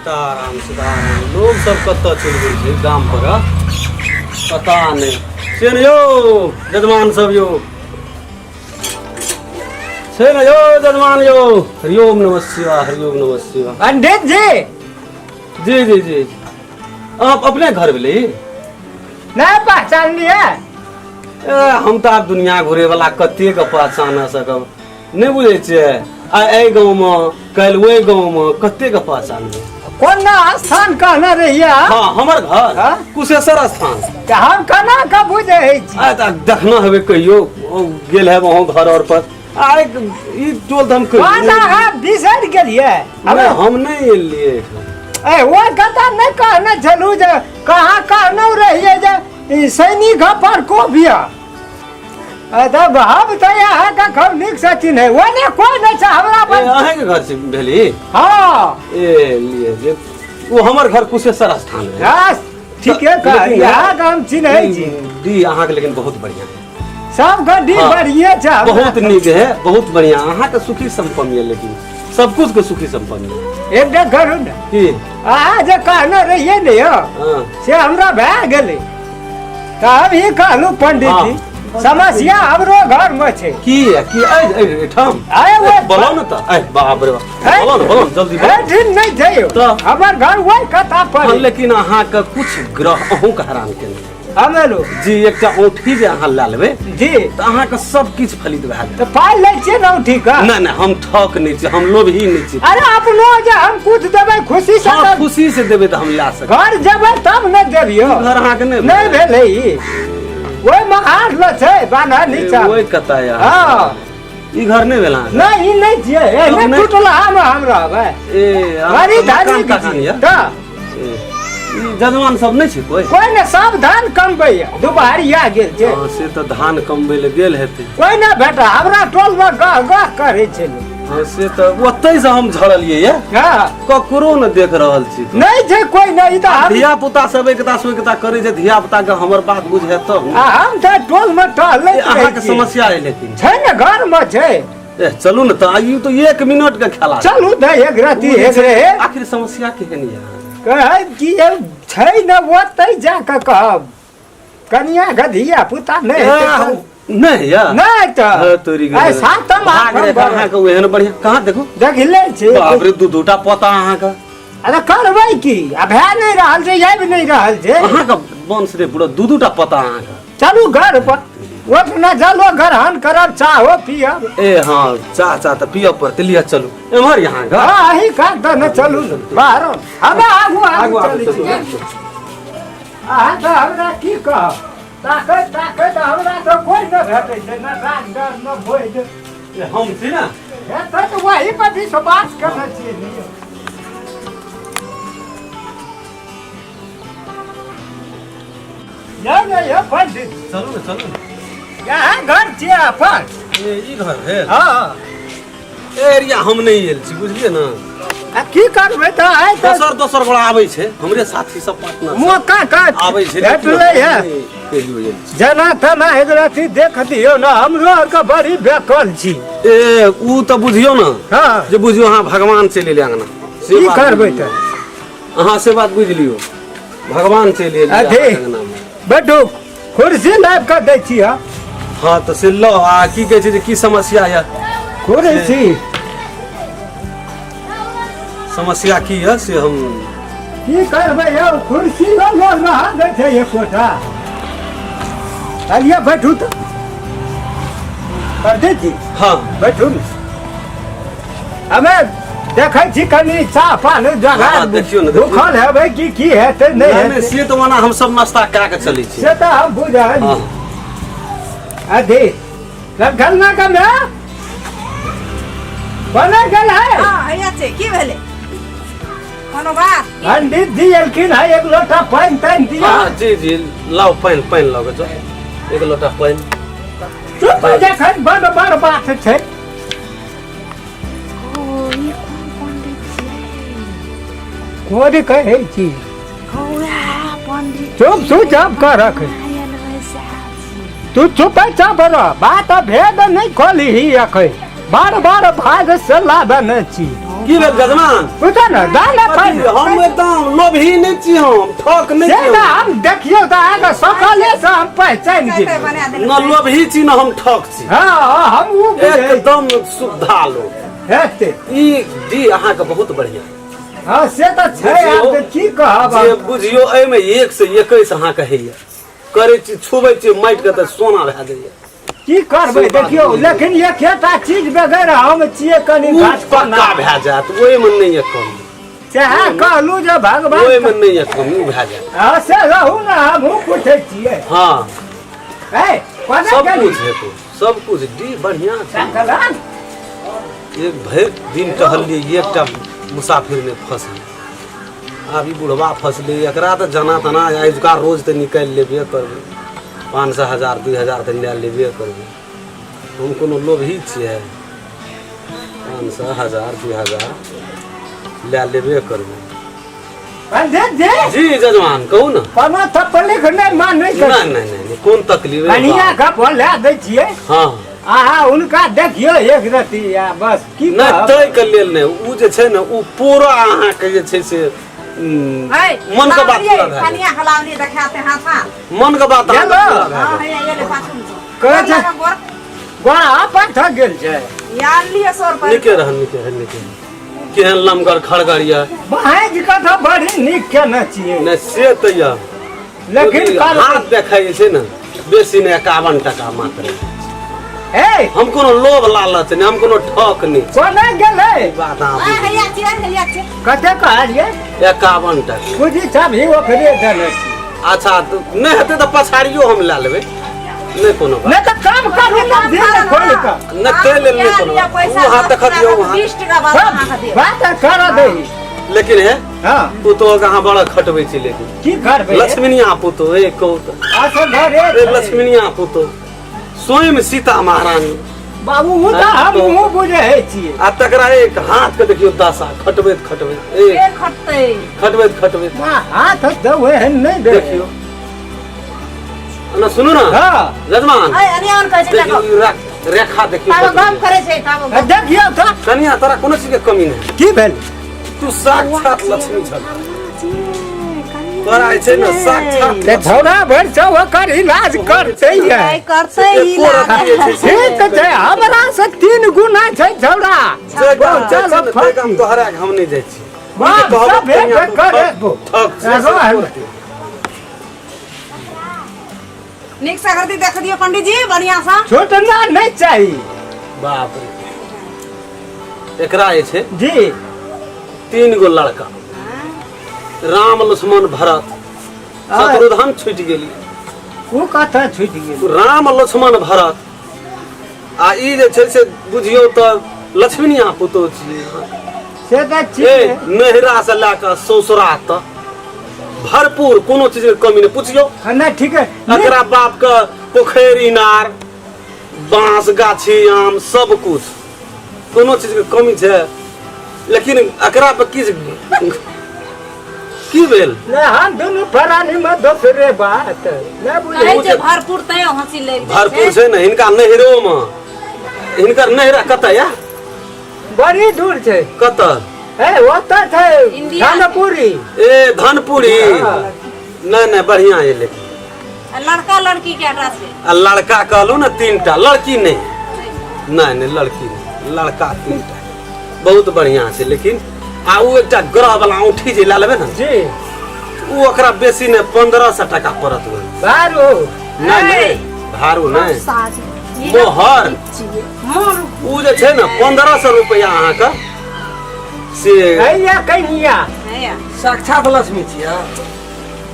सीताराम सीताराम। लोग सब कतऽ चलि गेल छै गाम पर पता नहि। से ने यौ जजमान सब यौ छै ने यौ जजमान यौ। हरिओम नमः शिवाय, हरिओम नमः शिवाय। पंडित जी। जी जी जी, आप अपने घर भेलै? नहीं पहचान लिए? ए, हम तऽ आब दुनिया घुरे वाला कतेक पहचान सकब, नहि बुझै छियै? आ एहि गाँवमे काल्हि ओहि गाँवमे कतेक पहचानबै। कोन स्थान कहने रहियै? हाँ, हमर घर हाँ? कुशेश्वर स्थान। तऽ हम केना कऽ बुझै छी? आ तऽ देखना हेबै कहियो ओ गेल हेब अहूँ घर और पर। आ ई टोल तऽ हम कोन कहियो अहाँ बिसरि गेलियै? नहि, हम नहि एलियै एहिठाम। ए ओ कथा नहि कहने छलहुँ जे कहाँ कहने रहियै जे ई सैनिक पर को बिया तब हम तऽ अहाँके खूब नीकसँ चिन्है ओने कोइ नहि छै हमरा ए, पर। अहाँके घर से भेली? हँ। ए लिए जे ओ हमर घर कुशेश्वर स्थान है। हँ, ठीके कहलियै, लेकिन अहाँके हम चिन्है छी। डी अहाँके लेकिन बहुत बढ़िया है। सबके डी हाँ। बढ़िए छै हमरा। बहुत नीक है, बहुत बढ़िया। अहाँके सुखी संपन्न है, लेकिन सब कुछ के सुखी संपन्न है। एकटा करू ने। की? अहाँ जे कहने रहियै ने यौ से हमरा भए गेलै, तऽ हम ई कहलहुँ पंडित जी समस्या हमरो घर में छै। की है की एहिठाम? आय ओहि बोलाउ ने तऽ। आय बाप रे बाप, बोलाउ ने, बोलाउ ने जल्दी बोलाउ। एहिठाम नहि छै यौ। तऽ? हमर घर ओहि कथा पर हँ, लेकिन अहाँके कुछ ग्रह अहूँके हैरान केने। हम एलहुँ जी। एकटा औंठी जे अहाँ लए लेबै जी तऽ अहाँके सब किछु फलित भए जायत। तऽ पाइ लै छियै ने औंठी के? नहि नहि, हम ठक नहि छी, हम लोभी नहि छी। अरे अपनो जे हम कुछ देबै खुशी से हँ, तऽ खुशी से देबै तऽ हम लए सकब। घर जेबै तब ने देबियौ। घर अहाँके नहि नहि भेलै ई ओहि महार ल छै बान्हल नीचा। ओहि कतऽ यऽ? हँ। ई घर नहि भेल अहाँके? नहि, ई नहि छियै, एहने नहि। टूटलहा मे हम रहबै। ए अहाँके बड़ी मकान धार्मिक तकान छी यऽ? तऽ ए, ई जजमान सब नहि छै कोइ? कोइ ने, सब धान कमबैया, दुपहरिया गेल छै। हँ, से तऽ धान कमबै लए गेल हेतै। कोइ ने बेटा, हमरा टोल मे गह गह करै छै लोक। हँ, से तऽ ओतहि से हम झड़लियै ये। ककरो ने देख रहल छी। नहि छै कोइ नहि, ई तऽ हम धिया पुता सब एकता सुकता करै छै, धिया पुता के हमर बात बुझे तब। आ हम तऽ टोल मे टहलैत रहै अहाँके छियै। समस्या है लेकिन छै ने, घर मे छै। ए चलू ने तऽ, आइयो तो एक मिनट के खेला छै। चलू तऽ एक राति ओ जे एक छै, रहे। आखिर समस्या केहन यऽ? कहै कि जे छै ने, ओतहि जा कऽ कहब। कनिया के धिया पुता नहि हेतै तऽ- नहि यऽ? नहि तऽ हँ, तोरी के। आइ सातम भाग आठम रे, बरस। अहाँके ओहन बढ़िया कहाँ देखू। देखले छै। बाप रे, दू दूटा पोता अहाँके। अरे करबै की, आ भए नहि रहल छै, आबि नहि रहल छै। अहाँके वंश रे पूरा, दू दूटा पोता अहाँके। चलू घर पर ओठना जलो ग्रहण करब, चाहो पियब। ए हाँ, चाह चाह तऽ पियब पड़तै। लिअ चलू एम्हर यहाँ घर। हाँ, अही काज तऽ ने, चलू ने बाहर, हमे आगू आगू आगू आगू चलै चलू। छी। अहाँ तऽ हमरा की कहब, ताकैत ताकैत हमरा तऽ कोइ नहि भेटै छै, ने डॉक्टर ने वैद्य। ए, हम छी ने। हेतै तऽ वही पर विश्वास करने छियै ने यौ। नहि नहि यौ पंडित। चलू ने, चलू ने। यहाँ घर छियै अपन। ए ई घर भेल? हँ। ए एरिया हम नहि आयल छी, बुझलियै ने? आ की करबै तऽ आइ तऽ दोसर दोसर गोरा आबै छै, हमरे साथी सब पार्टनर सब मौका का आबै छै, लेकिन भेटलै हम है। नहि कहियो आयल छी। जेना तेना एक रति देख दियौ ने, हमरो आरके बड़ी बेकल छी। ए ऊ तऽ बुझियौ ने जे बुझियौ अहाँ भगवान चलि एलै अंगना से की बात करबै बुझि तऽ? लियौ। अहाँ से बात बुझि लियौ, भगवान चलि एलै अथी। अहाँके अंगनामे। बैठू, कुर्सी लाबि कऽ दै छी। हँ हँ, तऽ से लऽ आ की कहै छै जे की समस्या यऽ? कुर्सी। समस्या की यऽ से हम की करबै यौ, कुर्सी लऽ लऽ रहा दै छै एकोटा। अलिया बैठू तऽ पंडित जी। हँ। बैठू ने, हमे देखै छी कनि चाह पानी जगह। हँ, देखियौ ने, देखियौ। भूखल हेबै कि की हेतै नहि नहि नहि, हेतै। से तऽ ओना हम सब नाश्ता कए कऽ चलै छी। से तऽ हम बुझल। अथी लखन का में बने गेल है। हाँ, हैया छै, की भेलै? कोनो बात? पंडित जी एलखिन है, एक लोटा पानि तानि दिया। हँ जी जी, लाउ पानि, पानि लऽ कऽ जाउ, एक लोटा पानि। चुप, जखन बड़ बड़ बात छै। ओ ई कोन पंडित छियै? कोन कहै छी? गौरा पंडित। चुप, चुप कर रख। आयल रहै सएह छी। तू चुप चाप रह, बात भेद नहि खोलही अखन, बार बार भाग से लाबे ने छी। ओ की भेल जजमान? बुझा ने दाना पानि। हम एकदम लोभी नहि छी, हम ठक नहि से छी। तऽ हम देखियौ तऽ अहाँके सकले से हम पहचानि गेलियै। बना देलकै। न लोभी छी न हम ठक छी। हँ हँ, हम ओ बुझै एकदम सुद्धा लोक। हेतै। ई डी अहाँके बहुत बढ़िया। हँ से तऽ छै, आब तऽ की कहब जे हम। बुझियौ एहिमे 1 से 21 अहाँके होइए, करै छी छुबै छी माटिके तऽ सोना भए जाइए। की करबै से बात देखियौ, बुझियौ। लेकिन एकेटा चीज बगैर हम छियै कनि ओ घाट पक्का भए जायत, ओहिमे नहि यऽ कमी। सएह कहलहुँ जे भगवान ओहिमे नहि यऽ कमी, ओ भए जायत। हँ से रहू ने, हमहूँ पूछै छियै। हँ है कोना सब गेली? कुछ हेतौ, सब कुछ डी बढ़िया छै। सकलान? एक भरि दिन टहललियै, एकटा मुसाफिर नहि फसलै। आब ई बुढ़वा फसलै, एकरा तऽ जना तना आजुका रोज तऽ निकालि लेबे करबै, 500 1000 2000 तऽ लए लेबे करबै। हम कोनो लोभी छियै? 500 1000 2000 लए लेबे करबै। पंडित जी। जी जजमान, कहू ने। कोनो तकलीफ नहि मानै नहि नहि नहि नहि, कोन तकलीफ? कनिया गप लए दै छियै। हँ। अहाँ हुनका देखियौ एक रति आ बस, की नहि कहब? ताहिके लेल नहि, ओ जे छै ने ओ पूरा अहाँके जे छै से मन के बात पूरा भए जायत। कनिया के लावली देखाते हाथ हाथ। मन के बात अहाँके गेलो? पूरा भए हां जायत। हैया ये ले पाछू में। कहै छै- गोर गोड़ा पाठक गेल छै। यार लिए 100 रुपया। नीके रहन, नीके रहन, नीके रहन। केहन लमगर खड़गर यऽ। भाँजि कऽ तऽ बड़ी नीक केने छियै। नहि से तऽ यऽ, लेकिन लेकिन हाथ देखै जे छै ने बेसी नहि, 51 टका मात्र। ए हम कोनो लोभ लालच नहि, हम कोनो ठक नहि। कोना गेलै? बात अहाँ आ बुझि हैया छियै, हैया छियै। कते कहलियै? 51 टका। पूँजी सब ही ओकरे देने छी। अच्छा तऽ नहि हेतै तऽ पछाड़ियो हम लए लेबै, नहि कोनो बात। नहि तऽ काम करू ने दिन खोलि कऽ। नहि ताहि लेल नहि कोनो बात। ओ हाथ देखऽ दियौ वहाँ। 20 टका बाद अहाँके देब। बात करऽ दही। लेकिन हे हँ पुतोह के अहाँ बड़ा खटबै छी, लेकिन की करबै? लक्ष्मीनिया पुतोह, ए कहू तऽ। असल घरे ए लक्ष्मीनिया पुतोह स्वयं सीता महारानी। बाबू ओ तऽ हम मुँह बुझै छियै। आ तकरा एक हाथ के देखियौ दशा, खटबैत खटबैत एक के खटतै? खटबैत खटबैत माँ हाथ देबै एहन नहि देबै। देखियौ ना, सुनू ना। हँ यजमान ऐ अनियान कहै छै देखियौ देखो। ई रेखा देखियौ ताबे कतौ। गम करै छै ताबे गम। देखियौ तऽ। कनिया तोरा कोनो चीज के कमी नहि। की भेल? तू साक्षात लक्ष्मी छल, तोरा जे छै ने साक्षात। ते छौड़ा भरि छौ, ओकर इलाज करतै ये। नहि करतै एको इलाज। रत्ती जे छै से ठीक छै, हमरा से 3 गुना छै छौड़ा। जे गाम जाइ चलो, छै ने, ताहि गाम तोहरा के हम नहि जाइ छी। बाप, कहबो सब कनिया भेट तू करे। ठक छै, एगो से है। करतै। नीक से हरदी देख दियौ पंडीजी बढ़िया से। छूटना नहीं चाही। बाप रे, एकरा जे छै जी 3 गो लड़का, राम लक्ष्मण भरत शत्रुघ्न छूटि गेली। ओ कतऽ छूटि गेल? राम लक्ष्मण भरत आ ई जे छै से बुझियौ तऽ लक्ष्मीनिया पुतोह छियै। से तऽ ए छियै। नैहरा से लए कऽ ससुरा तक भरपूर, कोनो चीज के कमी नहि। पुछियौ। हँ, नहि ठीक है। एकरा बाप के पोखरि इनार बांस गाछी आम सब कुछ, कोनो चीज के कमी छै, लेकिन एकरा पर किछु की भेल? नहि हम दुनू प्राणी में दोसरे बात नहि बुझै। कहै छै भरपूर तैं हँसी लागि जाइ भरपूर छै ने हिनका नैहरो मे। हिनकर नैहरा कतऽ या? बड़ी दूर छै। कतऽ? ए ओतऽ छै। इंडिया। धनपुरी। ए धनपुरी। हाँ। नहि नहि बढ़िया ये, लेकिन आ लड़का लड़की केटा छै? आ लड़का कहलहुँ ने 3टा, लड़की नहि। नहि नहि लड़की नहि, लड़का 3टा। बहुत बढ़िया छै, लेकिन आ ओ एकटा ग्रह वाला औंठी जे लए लेबै ने जी, ओ ओकरा बेसी नहि 1500 टका पड़त ओहि। बारू? नहि नहि भारू नहि, मोहर। ओ जे छै ने 1500 रुपया अहाँके से। हैया कनिया। हैया साक्षात लक्ष्मी छियै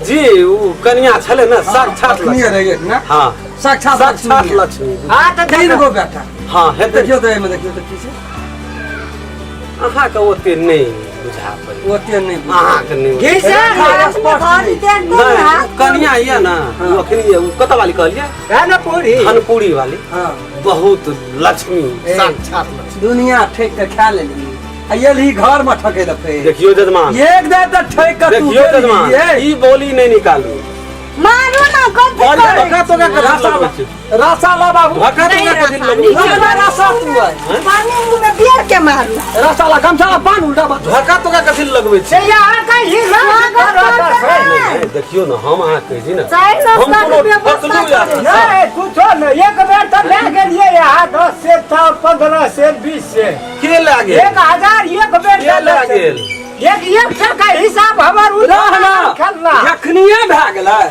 जी, ओ कनिया छलै ने साक्षात लक्ष्मी लक्ष्मी। रहियै ने। हाँ साक्षात साक्षात लक्ष्मी। लक्ष्मी। हाँ तऽ 3 गो बेटा। हाँ हेतै। देखियौ तऽ एहिमे देखियौ तऽ की छै। अहाँके ओते नहि बुझा पड़ै। ओते नहि बुझै। अहाँके नहि ओते। घिसा रेखा स्पष्ट नहि। नहि ओ कनिया यऽ ने ओ अखनी ओ कतऽ वाली कहलियै? धनपुरी। धनपुरी वाली। हाँ बहुत लक्ष्मी। ए। साक्षात लक्ष्मी। दुनिया ठेक के खा लेली आ एलही घर में ठके लए फेर। देखियौ जजमान। एक दे तऽ ठेक के तू देखियौ गेलही, जजमान, ए। ई बोली नहि निकालू। मारू ना कथी और करै धक्का तो का रास्ता लगबै छै रास्ता ला बाबू धक्का तो का कथी लगबै छै रास्ता रास्ता तू है पानी मुँह में बियर के मारू रास्ता ला गमछा ला बांध उल्टा बात धक्का तो का कथी लगबै छै से यहाँ का ही राज करत छै। नहीं, देखियौ ने हम अहाँ कहै छी ने चाय हम नाश्ता कोनो के व्यवस्था फसलू या करू। नहीं कुछो नहीं, एक बेर तो ले गेलियै यहाँ 10 सेर चाउर, 15 सेर, 20 सेर, के लए गेल 1000 एक बेर के लए गेल एक एक टका हिसाब हमर रह ना खेलना जखनिए भए गेलै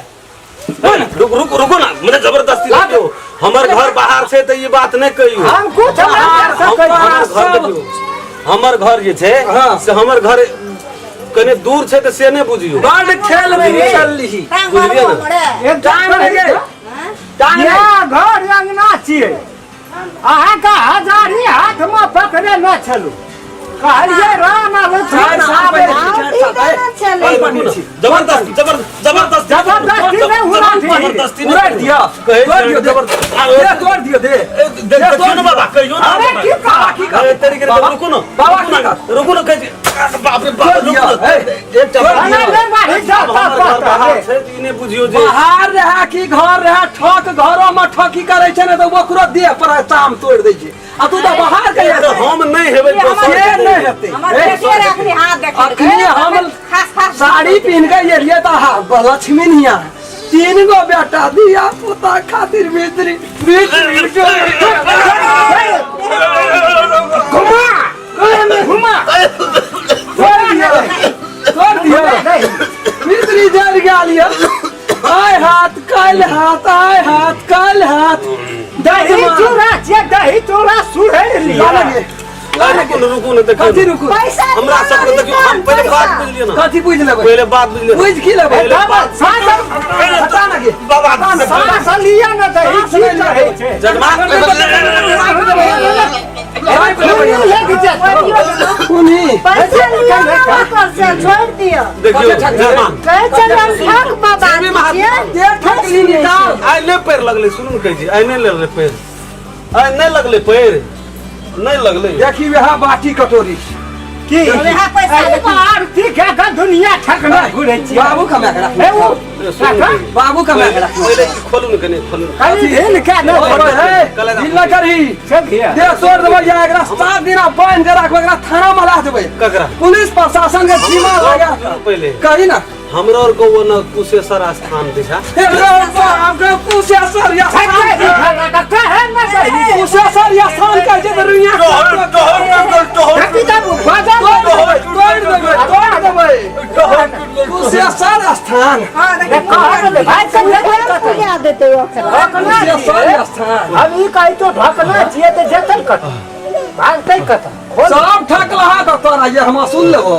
रुक रुक रुको ना मने जबरदस्ती देखियौ हमर घर बाहर छै तऽ ई बात नहि कहियौ हम कुछ नहि कर सकै हमर छी। घर देखियौ हमर घर जे छै हाँ। से हमर घर कने दूर छै तऽ से नहि बुझियौ बड खेल में निकलली टांग बुझलियै मारू ने? हमरे एकदम टांग सही गे। छै। टांग रे। या घर अंगना छियै, अहाँके हजारी हाथमे पकड़े न छलू, कहलियै राम आ लक्ष्मण चारि साल आबै पहिले छी। चारि साल ई केना छलै? पहिले पढ़ने छी। जबरदस्ती जबरदस्ती जबरदस्ती नहि उड़ाठी। जबरदस्ती उड़ारि दिअ कहै तोड़ि दिअ जबरदस्ती दे तोड़ि दिअ दे देखियौ ने बाबा कहियौ ने अरे की कह की कह ए, तरीके बाबा रुको ना बाबा की कह रुको ना कहै छी बाप रे बाप तोड़ि रुको दिअ ना ए, एकटा तोड़ि अरे दिअ। नहि मारी जाता हमर घर पता बाहर रे। छै तऽ ई नहि बुझियौ जे बाहर रहे कि घर रहे ठक घरो में ठकी करे छै ने तऽ ओकरो देह पर चाम तोड़ि दै छै आ तू तऽ बाहर के तऽ हम नहि हेबै दोसर से नहि हेतै हमर ए, बेटे रे अखनी हाथ देखै अखनी हम खास खास साड़ी पहिन के एलियै तऽ हा लक्ष्मी निया तीन गो बेटा दिया पोता खातिर मिस्त्री मिस्त्री घुमा घुमा तोड़ दिया तोड़ दिया नहीं मिस्त्री जल गेल यऽ आय हाथ काल्हि हाथ आय हाथ काल्हि हाथ दही चूड़ा छियै, दही चूड़ा सुधरि लिअ। रुकू ने रुकू ने देखियौ कथी ने। रुकू पैसा हमरा सबके देखियौ हम पहिले बात बुझि लिअ ने कथी बुझि लेबै पहिले बात बुझि लिअ बुझि की लेबै पहिले बाबा बात साँझ हटा ना गे बाबा साँझ लिअ ने दही की कहै छै जजमान खूनी लागि जेतौ। सुनी पैसा लिअ ना ओकर से छोड़ि दिअ देखियौ जजमान कहै छलै हम ठक बाबा छियै दे ठकली निकाल आइ नहि पैर लगलै सुनू ने कहै छी आइ नहि लगलै पैर आइ नहि लगलै पैर नहि लगलै देखी वएह बाटी कटोरी की वएह पैसा अरे आरती कए कऽ दुनिया ठकने घुरै छियै। बाबू कमा के हे राख ओ, सुनू ने कहै छी। बाबू कमा के राख पहिले ई खोलू ने कने खोलू ने। कनि ढील कए ने कले ढील ना करही चल धिया। दे तोड़ देबै या एकरा 7 दिन बांध के राखबै एकरा थाना में ला देबै ककरा पुलिस प्रशासन के जिम्मा लगा सुनू पहिले कही ना हमरो आर को वो न कुशेश्वर स्थान दिशा हे रे बाप रे कुशेश्वर या ठकै दिखा कऽ कहै ने दही। कुशेश्वर या स्थान कहै छै तऽ रुइया ठकी तब बाजार तोड़ देबै तोड़ देबै कुशेश्वर स्थान कहै ने भाइ सब देखै कतऽ। पुगा देतै ओकरा ढकना कुशेश्वर छियै। स्थान हम ई कहै तो ढकना छियै तऽ जेतै कतऽ भागतै कतऽ खोल सब ठकलहा तऽ तोरा ये हम सुन लेबो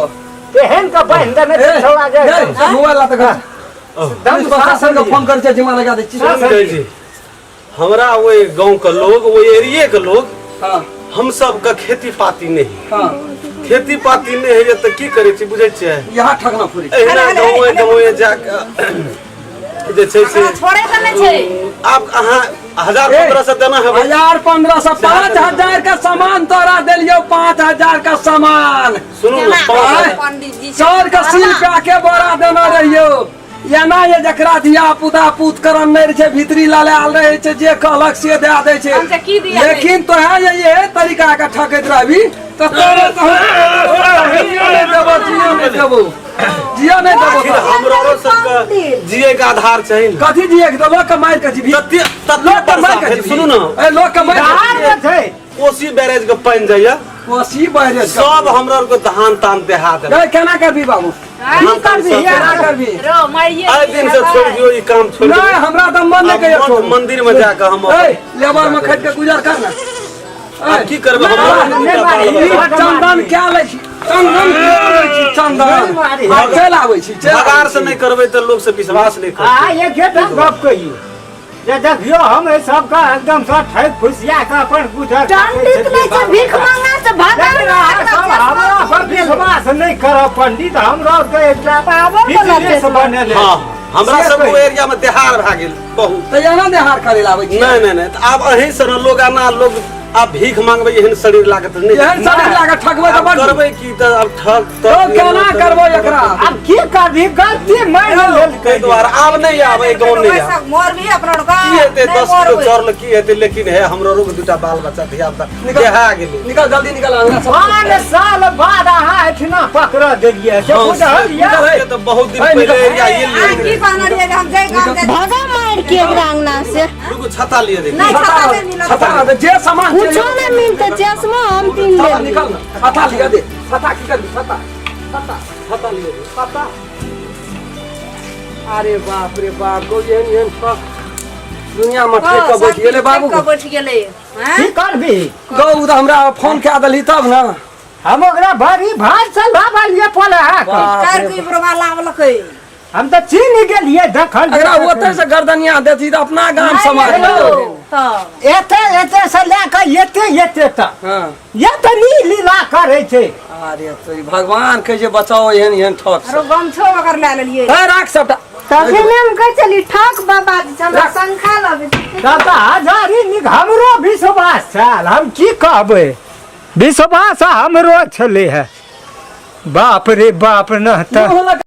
तेहन के बान्हि देने छै छौड़ा जे ए, मोबाइल ला तऽ घर दम पुलिस प्रशासन के फोन करै छै जिम्मा लगा दै छी सुन कहै छी हमरा ओहि गाँव के लोग ओहि एरिये के लोग हाँ हम सबके खेती पाती नहीं हाँ खेती पाती नहीं होइए तऽ की करै छी बुझै छियै यहाँ ठकना फुरी एहिना गाँवे गाँवे जाके जे छै से ओकरा छोड़े के नहि छै आब अहाँ 1000-1500 देना हेबै 1000 1500 5000 का सामान तोरा देलियो 5000 का सामान सुनू ने केना पाँच पंडित जी सर के सील पे के बोरा देना रहियो एना ये जकरा धिया पुता पूत करन नहि रहै छै भीतरी लाले आल रहै छै जे कहलक से दए दै छै हम से की दिया दै? लेकिन तोहे जे इहे तरीका के ठकैत रहबी तऽ तोरे तऽ जियो नहि देबो जियो नहि देबो जियो नहि देबो आखिर तोरा। हमरो सबके जिए के आधार चाही ने कथी जिए के लोग के मारि के जीबी तते तते लोग के मारि वर्षा के भेल जीबी सुनू ने ए लोग के मारि के धार जीबी। में छै कोसी बैरेज के पानि जाइया कोसी बैरेज के। सब हमरा आर के धान तान देहा देलक ए केना करबी बाबू धान तान करबी? सब केना देहा करबी रो मारिए आइ दिन से छोड़ि दियौ ई काम छोड़ि नहीं दियौ हमरा तऽ मन नहि कहियो मठ छोड़ू। मंदिर में जाके हम ए लेबर में खटि के गुजर कर ना आब की करबै हमरा नहि, दूटा बाल नहि, बच्चा। ई चंदन क्या लै छी चंदन क्या लै छी चंदन नहि मारी। आब चलि आबै छी चलि आबै भगार से छी। नहि करबै तऽ लोग से विश्वास नहि आ करतै एक गप कहियौ जे देखियौ हम एहि सबके एकदम सँ ठकि फुसिया कऽ अपन गुजर पंडित नहि छै भीख मांगा से भगार लेकिन अहाँ सब हमरा पर विश्वास नहि करब पंडित हमरा के एकटा पावर वाला बिजनेस छै। बनेले हँ हमरा से सब कहियौ। एरिया में देहार भए गेल बहुत तऽ एना देहार करे लए आबै छी नहि नहि नहि तऽ आब अहीं सन लोग आना लोग आब भीख मांगबै एहन शरीर लागत नहि। एहन शरीर लागत, ठकबै तऽ आब बड। करबै की तऽ आब ठक तो केना करबै एकरा? आब की करबी, गलती मानि लेलकै। ताहि दुआरे आब नहि आबै गाँव, नहि आब। मोरबी अपना का? की हेतै? नहि 10 किलो मोरबै। चाउर की हेतै? लेकिन हे, हमरो रुक, दूटा बाल बच्चा धिया पुता निकल। देहा गेलै। निकल, जल्दी निकल अंगना से। 5 साल बाद अहाँ एहिठिना पकड़ देलियै से हँ, बुझल यऽ? निकल, हे। से तऽ बहुत दिन हे, पहिले निकल। एरिया आइ एलियै। की कहने रहियै जे हम जाहि गाम जाइ? भगा मार के एकरा अंगना से। रुकू, छता लिए देखी। नहि, छता नहि मिलत। छता दे, जे सामान छै। कुछो नहीं मिलते, चश्मा हम पीन छता लेली। निकल ना, छता लिया दे। छता की करबी छता? छता। छता लिए दे। छता। अरे बाप रे बाप, गौ, एहन एहन ठक दुनिया में ठेक के बैठ गेलै बाबू। ठेक कऽ बैठ गेलै हैं? की करबी? गौ, तऽ हमरा फोन कए देलही तब ने। हम ओकरा बड़ी भार चलाबलियै पले अहाँके। बाप कर रे की बुढ़वा लावलकै। हम तऽ चिन्ह गेलियै देखल। एकरा ओतै से गर्दनिया देती तऽ अपना गाम समाज। तब एते एते से लए कऽ एते एते तक। हँ। एतनी लीला करै छै। अरे तो भगवान कहै छै बचाओ एहन एहन ठक से। आरो गमछो ओकर लए लेलियै। हे, राख सबटा। तखने हम कहै छली ठक बाबा जी हमरा शंखा लबै। तब तऽ हजारी नीक हमरो विश्वास छल। हम की कहबै, विश्वास हमरो छलै हे। बाप रे बाप, न तऽ मुँह लग।